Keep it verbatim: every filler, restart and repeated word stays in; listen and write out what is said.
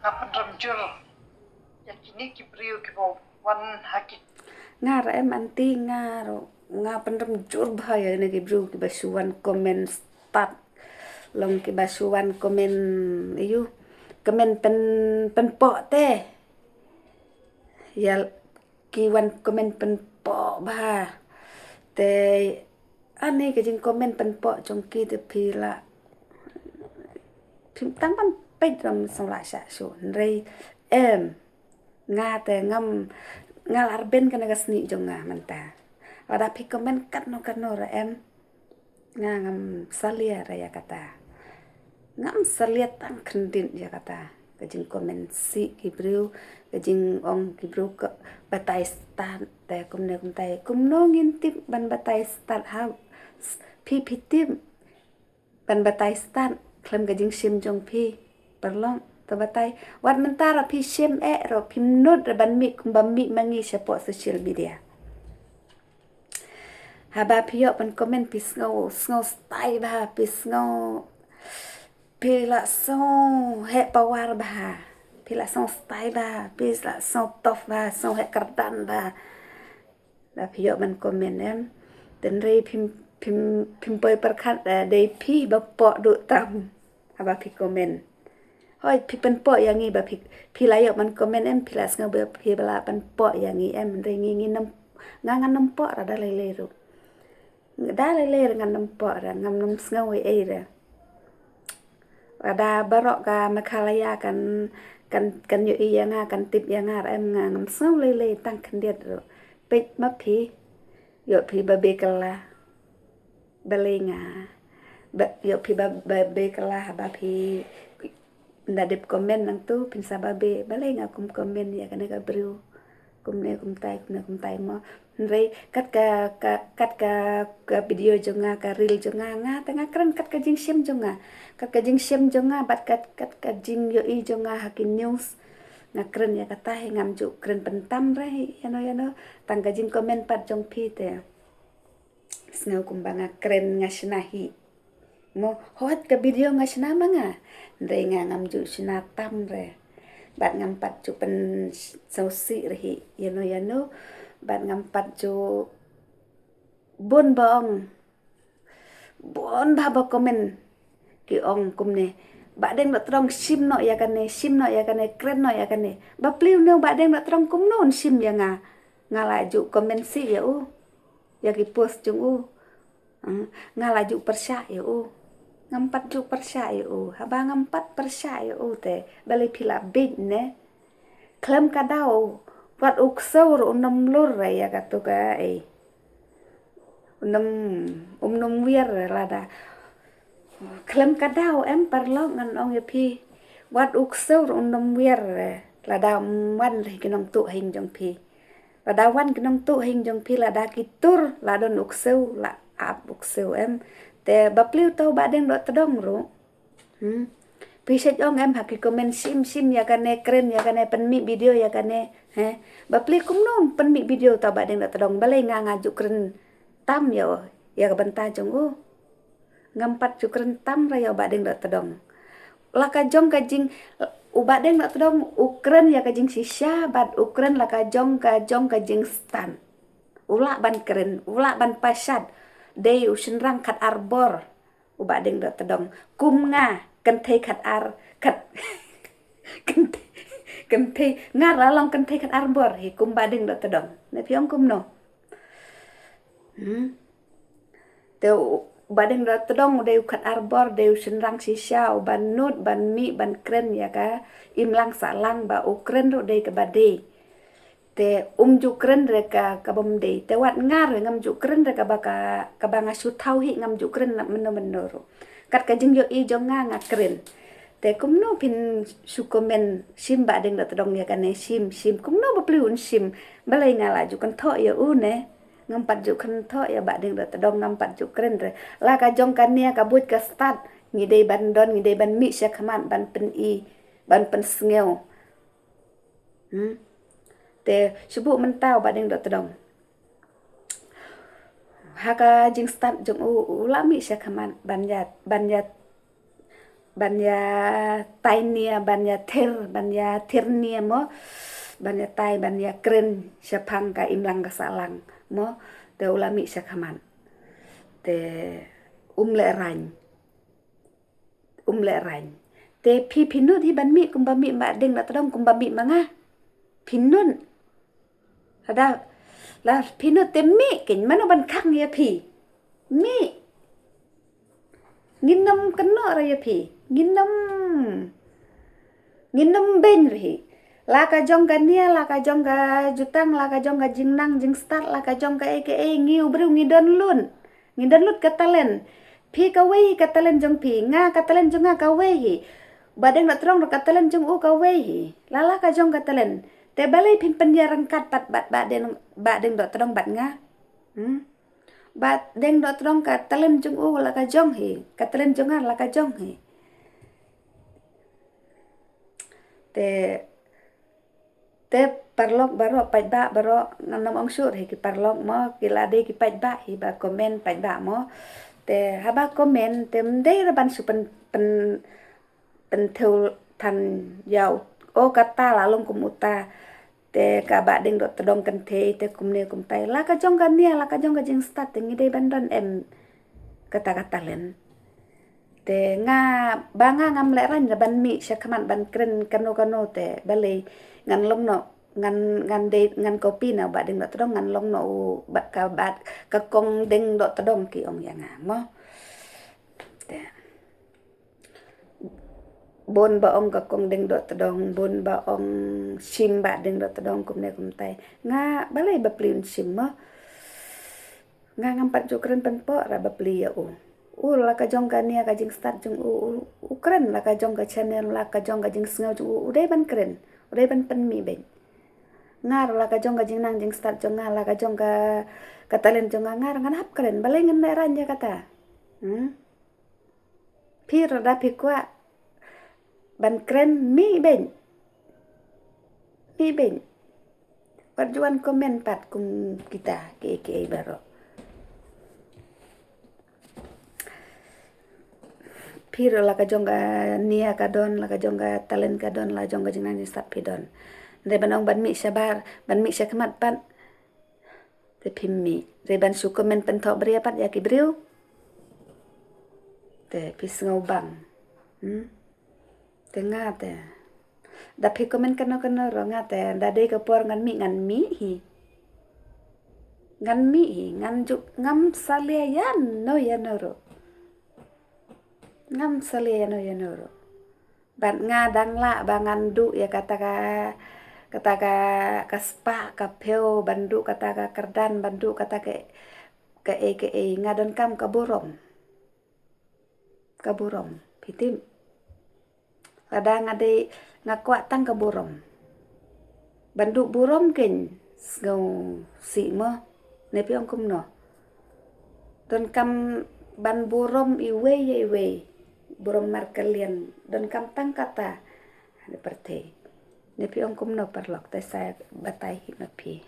Nga pynrem jur ïa kine ki briew kiba wan ha ki. Nga ruh em aunty, nga ruh nga pynrem jur bha ïa kine ki briew kiba shu wan comment start. Long kiba shu wan comment, ïa u comment pyn, pynpoh te. Ïa ki wan comment pynpoh bha. Te ani ka jingcomment pynpoh jong ki te phi lah, phim tang ban peit ruh ym sngewlah shah shuh. Hynrei em, nga te ngam, nga la rben kane ka snieh jong nga mynta. Lada phi comment katno katno ruh em, nga ngam salia ruh ïa kata. Ngam salia tang khyndiat ïa kata. Ka jingcomment sih ki briew, ka jingong ki briew ka batai start, te kumne kumtai. Kumno ngin tip ban batai start ha? Phi, phi tip ban batai start khlem ka jingshim jong phi? Paralok, to batai. Wat mynta ruh phi shim eh ruh, phim nud ruh ban mih kumba mih ma ngi shapoh social media. Haba phi ïoh ban comment phi sngew, sngew stai bha, phi sngew, phi la sngew heh power bha, phi la sngew stai bha, phi la sngew tough bha, sngew heh kyrdan bha. Lada phi ïoh ban comment em, hynrei phim, phim, phim poi pyrkhat, eh, dei phi ba poh duh tam haba phi comment. Hooid, phi pynpoh ïa ngi ba phi, phi la ïoh ban comment em, phi la sngew ba phi ba la pynpoh ïa ngi em, hynrei ngi, ngin ym, nga ngan ym poh ruh da lei lei ruh. Da lei lei ruh ngan ym poh ruh, ngam nym sngew ei ei ruh. Lada baroh ka Meghalaya kan, kan, kan ïohi ïa nga, kan tip ïa nga ruh em, nga ngam sngew lei lei tang khyndiat ruh. Peit ma phi, ïoh phi ba be kylla. Balei nga, ba, ïoh phi ba, ba be kylla haba phi da dep comment nangtu, phin sa ba be, balei nga kum comment ïa kane ka briew. Kumne kumtai, kumne kumtai mo. Hynrei kat ka, ka, kat ka, ka video jong nga, ka reel jong nga, nga te nga kren kat ka jingshim jong nga. Kat ka jingshim jong nga bad kat, kat ka jingïohi jong nga ha ki news. Nga kren ïa kata hi, ngam ju kren pyntam re hi ïano ïano. Tang ka jingcomment pat jong phi te. Sngew kumba nga kren nga shna hi. Mo, hooid ka video nga shna ma nga. Hynrei nga ngam ju shna tam re. Bad ngam pat ju pynsngewsih re hi ïano ïano. Bad ngam pat ju, bun ba ong, bun bha ba comment ki ong kumne. Bah Deng Dohtdong shim noh ïa kane, shim noh ïa kane, kren noh ïa kane. Ba plie une u Bah Deng Dohtdong kumno un shim ïa nga. Nga la ju comment sih ïa u, ïa ki post jong u. Hmm, nga la ju pyrshah ïa u. Ngam pat ju pyrshah ïa u. Haba ngam pat pyrshah ïa u te, balei phi la bieit ne? Khlem ka daw, wat u ksew ruh un ym lur re ïa katu ka ei. Un ym, um nym wiar re lada. Khlem ka daw em paralok, ngan ong ïa phi. Wat u ksew ruh un ym wiar re lada um wan re ki nongtuh ha ïing jong phi. Lada wan ki nongtuh ha ïing jong phi, lada ki tur, la don u ksew, la ap u ksew em. Te ba plie uta u Bah Deng Dohtdong ruh. Hmm. Phi shait ong em ha ki comment, shim, shim ïa kane, kren ïa kane, pynmih video ïa kane. He. Ba plie kumno pynmih video uta u Bah Deng Dohtdong, balei nga, nga ju kren tam ïa u, ïa ka bynta jong u. Ngam pat ju kren tam re ïa u Bah Deng Dohtdong. La ka jong ka jing, u Bah Deng Dohtdong u kren ïa ka jingshisha bad u kren la ka jong ka, jong ka jingstad. U lah ban kren, u lah ban pashat. Dei u shynrang khatar bor u Bah Deng Dohtdong. Kum nga, kynthei khatar, khat, kynthei, kynthei, nga la long kynthei khatar bor hi kum Bah Deng Dohtdong. Ne phi ong kumno? Hmm. Te u Bah Deng Dohtdong u dei u khatar bor, dei u shynrang shisha, u ban nud, ban mih, ban kren ïa ka imlang sahlang, ba u kren ruh dei kaba dei. Te um ju kren re ka, kaba ym dei. Te wat nga re ngam ju kren re kaba ka, kaba nga shu thaw hi, ngam ju kren na mynno mynno ruh. Kat ka jingïohi jong nga nga kren. Te kumno phin shu comment shim Bah Deng Dohtdong ïa kane, shim, shim. Kumno ba plie un shim? Balei nga la ju kynthoh ïa u ne? Ngam pat ju kynthoh ïa Bah Deng Dohtdong, ngam pat ju kren re. La ka jong kane ka buit ka stad, ngi dei ban don, ngi dei ban mih sha khmat ban pyni, ban pynsngew. Hmm. Te shu buh mynta u Bah Deng Dohtdong. Ha ka jingstad jong u, u la mih sha khmat ban ïa, ban ïa ban ïa tai nia, ban ïa thir, ban ïa thir nia mo, ban ïa tai, ban ïa kren shaphang ka imlang ka sahlang mo, te u la mih sha khmat. Te um leh raiñ. Um leh raiñ. Te phi phi nud hi ban mih kumba mih Bah Deng Dohtdong, kumba mih ma nga? Phi nud? Lada la phi nud te mih keiñ, mano ban khang ïa phi? Mih. Ngin ym kynnoh ruh ïa phi. Ngin ym, ngin ym beiñ ruh hi. La ka jong ka nia, la ka jong ka jutang, la ka jong ka jingnang jingstad, la ka jong kaei kaei, ngi u briew ngi don lut. Ngi don lut ka talent. Phi kawei hi ka talent jong phi, nga ka talent jong nga kawei hi. Bah Deng Dohtdong ruh ka talent jong u kawei hi. La la ka jong ka talent. Te balei phin pynïaryngkat pat bad Bah Deng, Bah Deng Dohtdong bad nga? Hmm? Bah Deng Dohtdong ka talent jong u la ka jong hi, ka talent jong nga la ka jong hi. Te, te paralok baroh, paidbah baroh, ngan ym ong shuh hi, ki paralok mo, ki la dei ki paidbah hi ba comment, paidbah mo. Te haba comment te ym dei ruh ban shu pyn, pyn, pynthew than ïa u, o kata la long kum uta. Te ka Bah Deng Dohtdong kynthei te kumne kumtai. La ka jong ka nia, la ka jong ka jingstad te ngi dei ban don em kata ka talent. Te nga, ba nga ngam lehraiñ ruh ban mih sha khmat ban kren kano kano te balei ngan long noh, ngan, ngan dei, ngan copy na Bah Deng Dohtdong, ngan long noh u Bah, ka Bah, ka Kong Deng Dohtdong ki ong ïa nga mo. Te bun ba ong ka Kong Deng Dohtdong, bun ba ong shim Bah Deng Dohtdong kumne kumtai. Nga balei ba plie un shim mo? Nga ngam pat ju kren pynpoh ruh ba plie ïa u. U la ka jong ka nia ka jingstad jong u, u, u kren la ka jong ka channel, la ka jong ka jingsngew jong u, u dei ban kren, u dei ban pynmih beit. Nga ruh la ka jong ka jingnang jingstad jong nga, la ka jong ka, ka talent jong nga, nga ruh ngan hap kren, balei ngan lehraiñ ïa kata? Hmm? Phi ruh da phi kwah ban kren, mih beit. Mih beit. Wat ju wan comment pat kum kita kiei kiei baroh. Phi ruh la ka jong ka nia ka don, la ka jong ka talent ka don, la jong ka jingnang jingstad phi don. Hynrei ban ong ban mih shabar, ban mih sha khmat pat te phim mih. Hynrei ban shu comment pynthoh bria pat ïa ki briew te phi sngew bang. Hmm? Te nga te, da phi comment kano kano ruh nga te, da dei ka por ngan mih, ngan mih hi. Ngan mih hi, ngan ju, ngam salia ïano ïano ruh. Ngam salia ïano ïano ruh. Bad nga dang lah ba ngan duh ïa kata ka, kata ka, ka spah ka phew, ban duh kata ka kyrdan, ban duh kata ka, kaei kaei, nga donkam ka burom. Ka burom, phi tip. Lada nga dei, nga kwah tang ka burom. Ban duh burom keiñ sngewsih mo. Ne phi ong kumno? Donkam ban burom iwei ïa iwei. Burom markylliang. Donkam tang kata ha pyrthei. Ne phi ong kumno paralok, te sa batai hi ma phi.